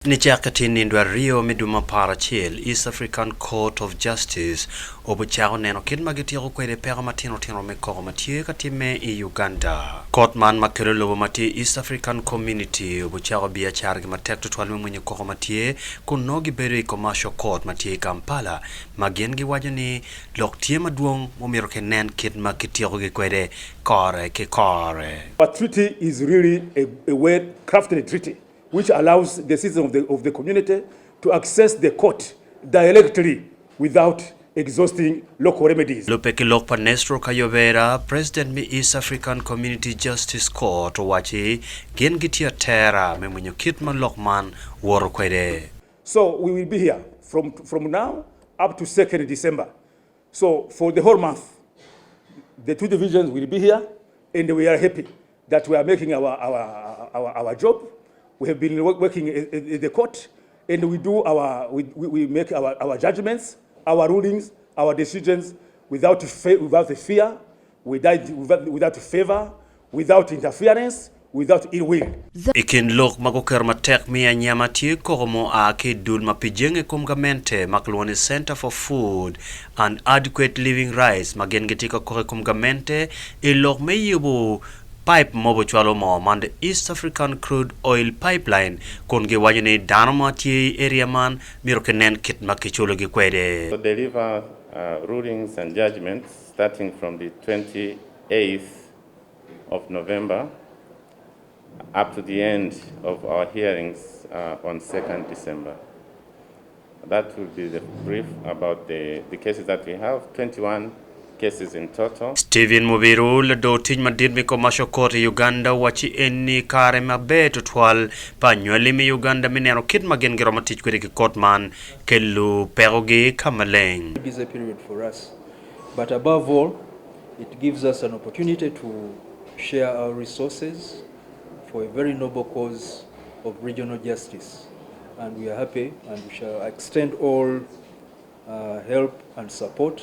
Nicake tin nindo ariyo me dwe me 11, East African Court of Justice obichako neno kit ma gityeko kwede peko matino tino me koko ma tye ka timme i Uganda. Kot man ma kelo lobo ma tye East African Community obichako biacaragi matek tutwal me mwinyo koko ma tye kun nongo gibedo i Commercial Court ma tye i Kampala ma gin giwaco ni lok tye madwong mumito kinen kit ma kityekogi kwede kore ki kore. Our treaty is really a well crafted treaty which allows the citizens of the community to access the court directly without exhausting local remedies. Lubbe ki lok pa Nestor Kayobera, President me East African Community Justice Court owacci gin gitye atera me winyo kit ma lok man woto kwede. So we will be here from now up to 2nd December. So for the whole month the two divisions will be here and we are happy that we are making our, our, our, our job. We have been working in the court and we do our, we, we make our, our judgments, our rulings, our decisions without, without fear, without, without, without favor, without interference, without ill will. I kin lok ma guketo matek me anyama tye koko mua ki i dul ma pi jenge i kom gamente ma kilwongo ni Center for Food and Adequate Living Rights ma gin gitye ka koko i kom gamente i lok me yubo paip mobo cwalo moo man The East African Crude Oil Pipeline kun giwaco ni dano ma tye i area man myero kinen kit ma kiculogi kwede. To deliver rulings and judgments starting from the 28th of November up to the end of our hearings on 2nd December. That will be the brief about the, the cases that we have, 21 cases in total. Stephen Mubiru, lador tic madit me Commercial Court i Uganda owacci eni kare maber tutwal pa anywali me Uganda me neno kit ma gin giromo tic kwede ki kot man kelo pekogi ka maleng. busy period for us but above all it gives us an opportunity to share our resources for a very noble cause of regional justice and we are happy and we shall extend all uh, help and support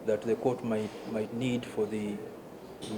that the court might, might need for the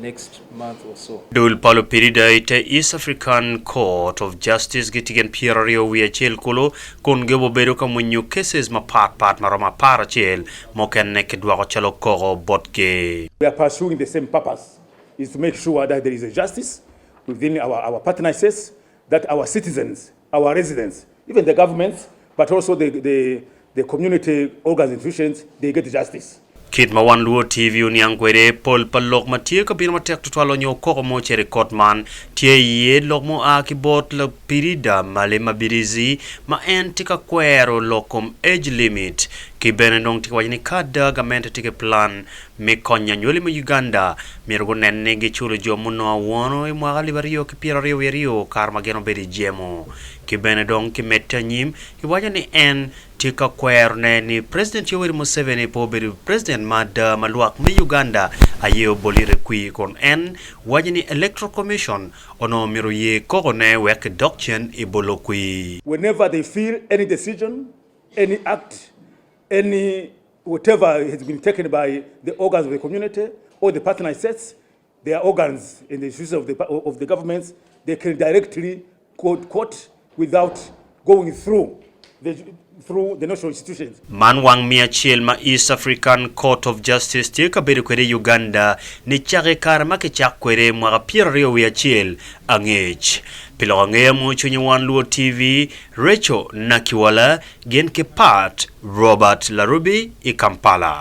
next month or so. Dul pa lupirida i te East African Court of Justice gitye gin 21 kulu kun gibobedo ka mwinyo cases mapat pat ma romo 11 mukene kidwoko calo koko botgi. We are pursuing the same purpose is to make sure that there is a justice within our, our partner states, that our citizens, our residents, even the governments, but also the, the, the community organs institutions, they get justice. Kit ma Wan Luo TV oniang kwede, pol pa lok ma tye ka bino matek tutwal onyo koko mo ocito i kot man tye iye lok mua ki bot lapirida Male Mabirizi ma en tye ka kwero lok kom age limit ki bene dong tye ka waco ni ka ada gamente tye ki plan me konyo anywali me Uganda myero gunen ni giculo jo munongo awono i mwaka 2022 kare ma gin obedo i jemo. Ki bene dong kimedde anyim kiwaco ni en tye ka kwerone ni President Yoweri Museveni pe obedo President ma ada ma lwak me Uganda aye obolire kwir kun en waco ni Electoral Commission onongo myero oye kokone wek kidok cen i bolo kwir. Whenever they feel any decision, any act, any whatever has been taken by the organs of the community or the partner states, their organs in the institutions of the, of the governments, they can directly court, court without going through the, through the national institutions. Man wang miya acel ma East African Court of Justice tye ka bedo kwede i Uganda nicake i kare ma kicako kwede mwaka 21 angec. Pi lok angeya mo cwinyi Wan Luo TV, Rachel Nakiwala gin ki Pat Robert Larubi i Kampala.